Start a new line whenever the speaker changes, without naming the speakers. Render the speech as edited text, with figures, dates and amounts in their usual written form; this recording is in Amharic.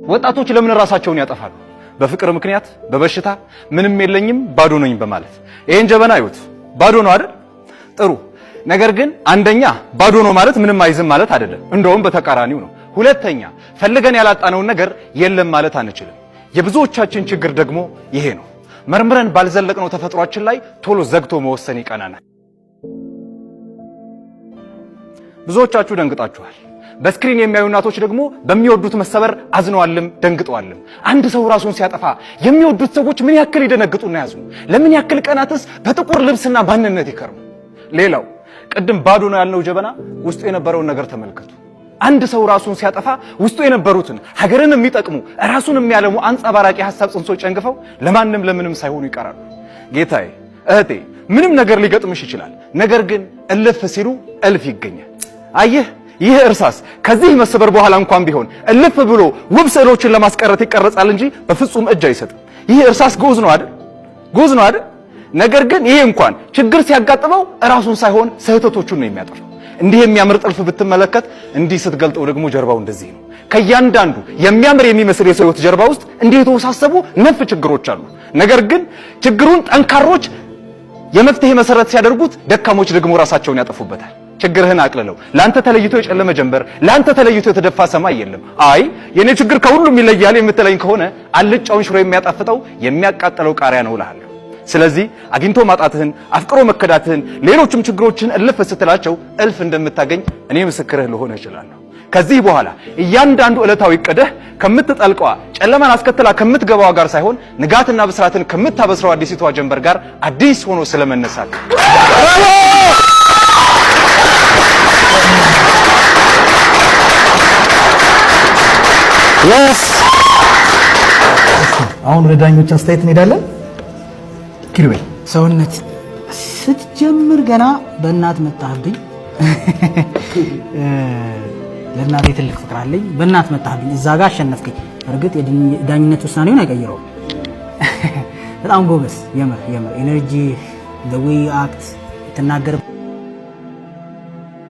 ወጣቶች ለምን ራሳቸውን ያጠፋሉ? በፍቅር ምክንያት፣ በበሽታ፣ ምንም የለኝም ባዶ ነኝ በማለት። ይሄን ጀበና እዩት። ባዶ ነው አይደል? ጥሩ። ነገር ግን አንደኛ ባዶ ነው ማለት ምንም አይዝም ማለት አይደለም። እንደውም በተቃራኒው ነው። ሁለተኛ ፈልገን ያላጣነውን ነገር የለም ማለት አንችልም። የብዙዎቻችን ችግር ደግሞ ይሄ ነው። መርምረን ባልዘለቅነው ተፈጥሯችን ላይ ቶሎ ዘግቶ መወሰን ይቀናናል። ብዙዎቻችሁ ደንግጣችኋል። በ screen የሚያዩ እናቶች ደግሞ በሚወዱት መሰበር አዝነዋልም ደንግጠዋልም። አንድ ሰው ራሱን ሲያጠፋ የሚወዱት ሰዎች ምን ያክል ይደነግጡና ያዝኑ? ለምን ያክል ቀናትስ በጥቁር ልብስና ማንነት ይከርሙ? ሌላው ቅድም ባዶ ነው ያልነው ጀበና ውስጡ የነበረውን ነገር ተመልከቱ። አንድ ሰው ራሱን ሲያጠፋ ውስጡ የነበሩትን ሀገርን የሚጠቅሙ፣ ራሱን የሚያለሙ አንጸባራቂ ሀሳብ ጽንሶች ጨንግፈው ለማንም ለምንም ሳይሆኑ ይቀራሉ። ጌታዬ፣ እህቴ፣ ምንም ነገር ሊገጥምሽ ይችላል። ነገር ግን እልፍ ሲሉ እልፍ ይገኛል። አየህ፣ ይህ እርሳስ ከዚህ መሰበር በኋላ እንኳን ቢሆን እልፍ ብሎ ውብ ስዕሎችን ለማስቀረት ይቀረጻል እንጂ በፍጹም እጅ አይሰጥም። ይህ እርሳስ ግዑዝ ነው አይደል? ግዑዝ ነው አይደል? ነገር ግን ይሄ እንኳን ችግር ሲያጋጥመው ራሱን ሳይሆን ስህተቶቹን ነው የሚያጠፋው። እንዲህ የሚያምር ጥልፍ ብትመለከት፣ እንዲህ ስትገልጠው ደግሞ ጀርባው እንደዚህ ነው። ከእያንዳንዱ የሚያምር የሚመስል የሰው ሕይወት ጀርባ ውስጥ እንዲህ የተወሳሰቡ ነፍ ችግሮች አሉ። ነገር ግን ችግሩን ጠንካሮች የመፍትሄ መሰረት ሲያደርጉት፣ ደካሞች ደግሞ ራሳቸውን ያጠፉበታል። ችግርህን አቅልለው። ለአንተ ተለይቶ የጨለመ ጀንበር፣ ለአንተ ተለይቶ የተደፋ ሰማይ የለም። አይ የኔ ችግር ከሁሉም ይለያል የምትለኝ ከሆነ አልጫውን ሽሮ የሚያጣፍጠው የሚያቃጥለው ቃሪያ ነው እልሃለሁ። ስለዚህ አግኝቶ ማጣትህን፣ አፍቅሮ መከዳትህን፣ ሌሎችም ችግሮችን እልፍ ስትላቸው እልፍ እንደምታገኝ እኔ ምስክርህ ልሆን እችላለሁ። ከዚህ በኋላ እያንዳንዱ ዕለታዊ እቅድህ ከምትጠልቀዋ ጨለማን አስከትላ ከምትገባዋ ጋር ሳይሆን ንጋትና ብስራትን ከምታበስረው አዲሲቷ ጀንበር ጋር አዲስ ሆኖ ስለመነሳት።
Yes.
አሁን ወደ ዳኞች አስተያየት እንሄዳለን። ኪሩቤል።
ሰውነት፣ ስትጀምር ገና በእናት መጣህብኝ። ለእናቴ ትልቅ ፍቅር አለኝ። በእናት መጣህብኝ፣ እዛ ጋር አሸነፍከኝ። እርግጥ የዳኝነት ውሳኔውን አይቀይረውም። በጣም ጎበዝ፣ የምር የምር energy, the way you act፣ ትናገር